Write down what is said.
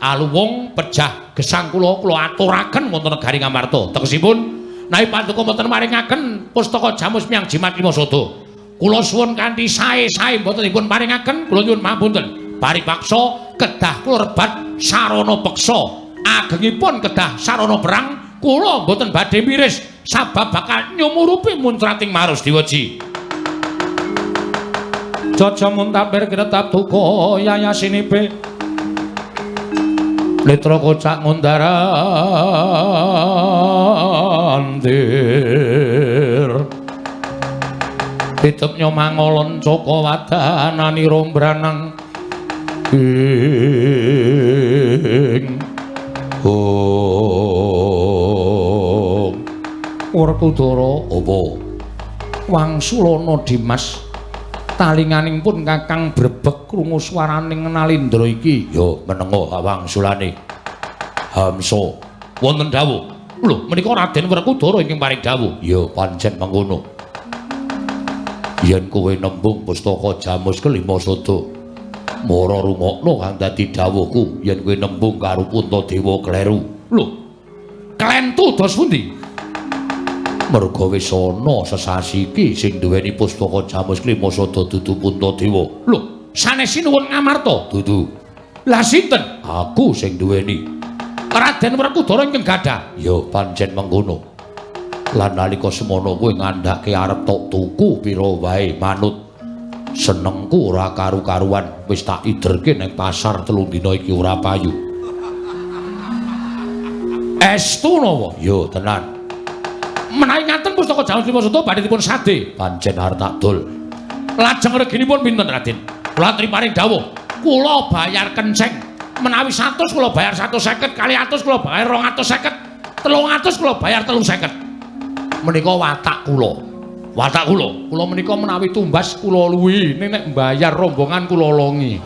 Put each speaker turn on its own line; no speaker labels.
Aluwung pejah gesang kula kula aturaken wonten negari Ngamarta. Tegesipun menawi paduka mboten maringaken pustaka Jamus Miang Jimat Lima Sada. Kula suwun kanthi sae-sae mboten dipun paringaken, kula nyuwun pangapunten. Paripaksa kedah kula rebat sarana peksa. Agengipun kedah sarana perang, kula mboten badhe miris sabab bakal nyumurupi muncrating Marus Diwaji. Jaja muntabir kretap duka yayasinipe. Netra kocak ngundar andir. Titep nyomangolon caka wadananira mbranang ing hong. Werkudara apa? Wangsulana Dimas. Talinganing pun Kakang brebek krungu swaraning Nalindra iki. Ya menengo wangsulane. Hamsa wonten dawuh. Lho, menika Raden Werkudara ingkang paring dawuh. Ya pancen mengkono. Yen kowe nembung pustaka Jamus kelima sada, mara rungokno kang dadi dawuhku yen kowe nembung karo Puntadewa kleru. Lho, klentu dos pundi? Merga wis ana sesasi iki sing duweni pustaka Jamus Klima Sada dudu Puntadewa. Lho, sanes sinuwun Ngamarta? Dudu. Lah sinten? Aku sing duweni. Raden Werkudara ingkang gadah. Ya pancen mengkono. Lan nalika semono kowe ngandhake arep tok tuku pira wae manut. Senengku ora karu-karuan, wis tak iderke ning pasar 3 dina iki ora payu. Estu napa? Ya tenan. Menawi ngaten pustaka Jamus Lima Sada badhe dipun sade. Pancen arep tak dol. Lajeng reginipun pinten, Raden? Kula aturi paring dawuh. Kula bayar kenceng. Menawi 100 kula bayar 150, kali 100 kula bayar 250, 300 kula bayar 350. Menika watak kula. Watak kula. Kula menika menawi tumbas kula luwi, ning nek mbayar rombongan kula longi.